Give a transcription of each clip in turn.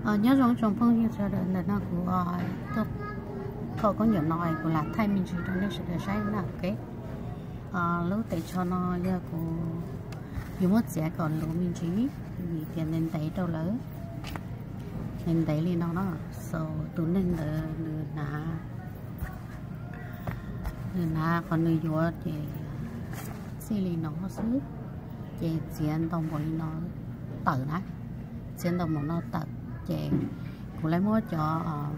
Nyob zoo tsoom phooj ywg sawv daws, ntawm no kuv tuaj kho khaub ncaws no kuv lam thaij me ntsis rau nej sawv daws saib na, ok. Lub tes tsho no yog kuv, yus muab txiav kom luv me ntsis, vim tias ntev ntev rau lawm, ntev ntev li no no, so tus neeg ntawd nws hnav, nws hnav qhov nws yuav ces txij li no xwb, ces txiav ntau npaum li no tawm na, txiav ntau npaum no tawm, ces kuv lawv muab cov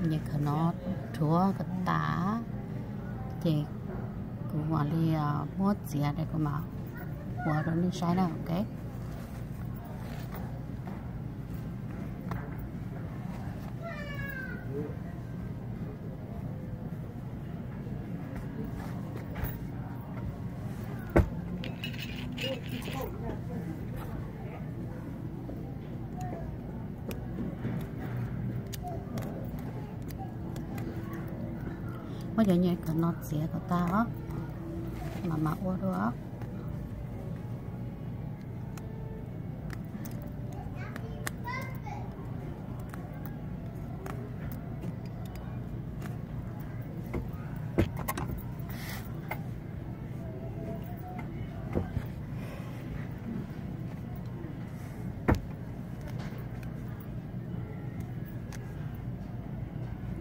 nyuag khawm no rhuav kom tas, ces kuv mam li muab txiav es kuv mam ua rau nej saib na, ok. Muab cov nyuag khawm no txiav kom tag os, mam mam ua dua os.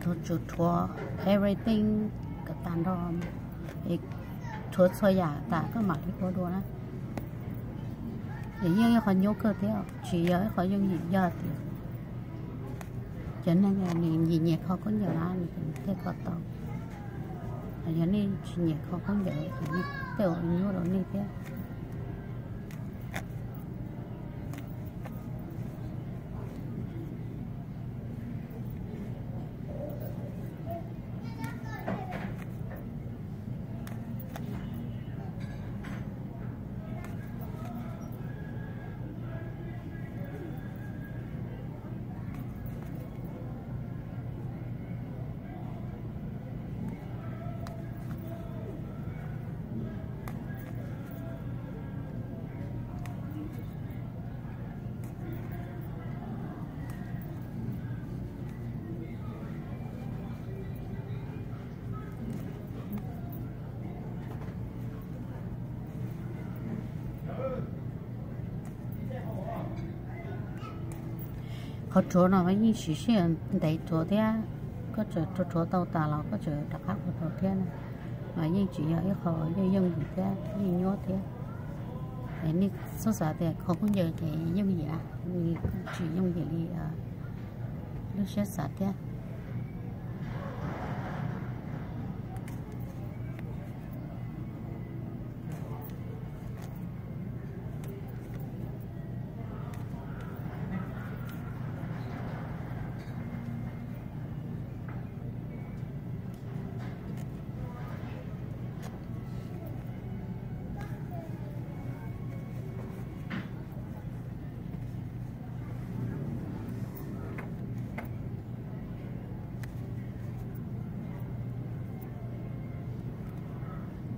Rhuav, tsuas rhuav everything kom tag nrho, rhuav txhua yam tas koj mam li ua dua na. Nws yeej ib qho nyuaj kawg thiab, tsis yog ib qho yooj yim, yog tias cov neeg nws nyiam nyiam kho khaub ncaws na nws thiaj kho tau. Yog nej tsis nyiam kho khaub ncaws ces tej zaum nyuaj rau nej thiab. Qhov rhuav no mas yeej siv sij hawm ntev rhuav thiab, koj txawm rhuav rhuav tau tas los koj txawm rov qab ua rau thiab na, mas yeej tsis yog ib qho yooj yooj yim thiab yeej nyuaj thiab. Nej txhob xav tias kho khaub ncaws ces yooj yim na, nws tsis yooj yim li lub siab xav thiab.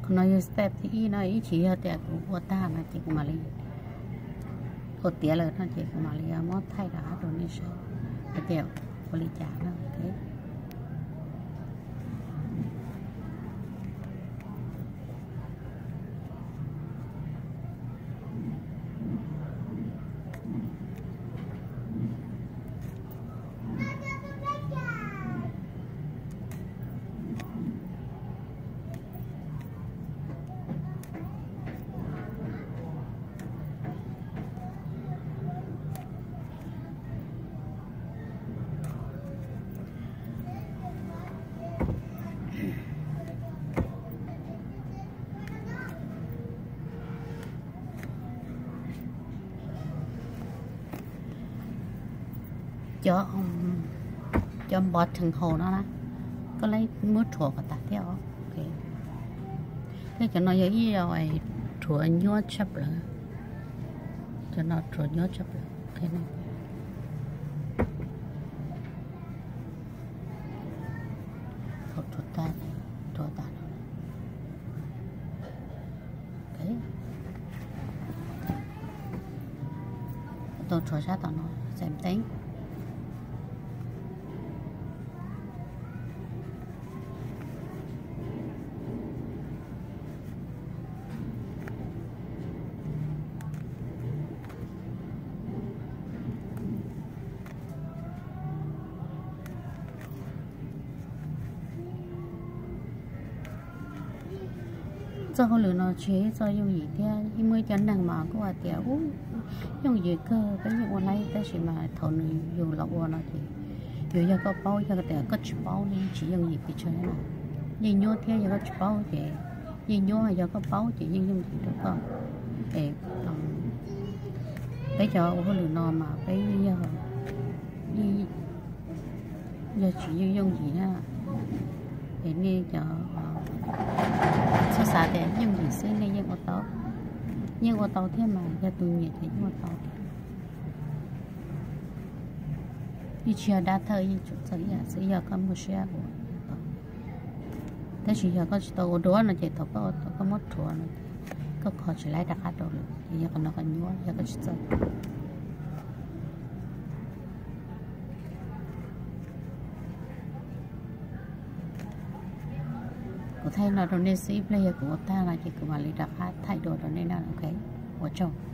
Qhov no yog step thib ib no, ib chim yog tias kuv ua tag no ces kuv mam li, ua tiav lawm no ces kuv mam li muab thaij rov qab rau nej saib hais tias ua li cas no. Cov, cov npov theem haus no na, koj lawv muab rhuav kom tas thiab os. Thiab cov no yog ib yam rhuav nyuaj tshaj plaws, cov no rhuav nyuaj tshaj plaws. Rhuav tas, rhuav tas no. Tau rhuav sab tom no, xem teeb. Txoj hauj lwm no tsis yog ib txoj yooj yim thiab, ib muaj ib cov neeg mas kuj hais tias, u, yooj yim kawg, peb yeej ua laib, tab sis mas thaum nws yus los ua no ces, yus yog koj paub, yog tias koj tsis paub ne tsis yooj yim pes tsawg na. Yeej nyuaj thiab, yog koj tsis paub ces yeej nyuaj, yog koj paub ces yeej yooj yim rau koj. Es peb cov ua hauj lwm no mas peb yeej yog, yeej yog tsis yooj yooj yim na. Es nej cov txhob xav tias yooj yim xwb nej yeej ua tau, yeej ua tau thiab mas, yog tus nyiam ces yeej ua tau thiab. Yeej tsis yog dab thawj yeej tsum txawj ib yam xwb, yog koj muaj siab ua tau. Tab sis yog koj tsis tau ua dua no ces thaum koj, thaum koj muab rhuav no ces koj kho tsis laib rov qab rau lawm, ces yog qhov no qhov nyuaj, yog koj tsis txawj. Kuv thaij no rau nej xwb, ib pliag yog kuv ua tag no ces kuv mam li rov qab thaij dua rau nej na, ok. Ua tsaug.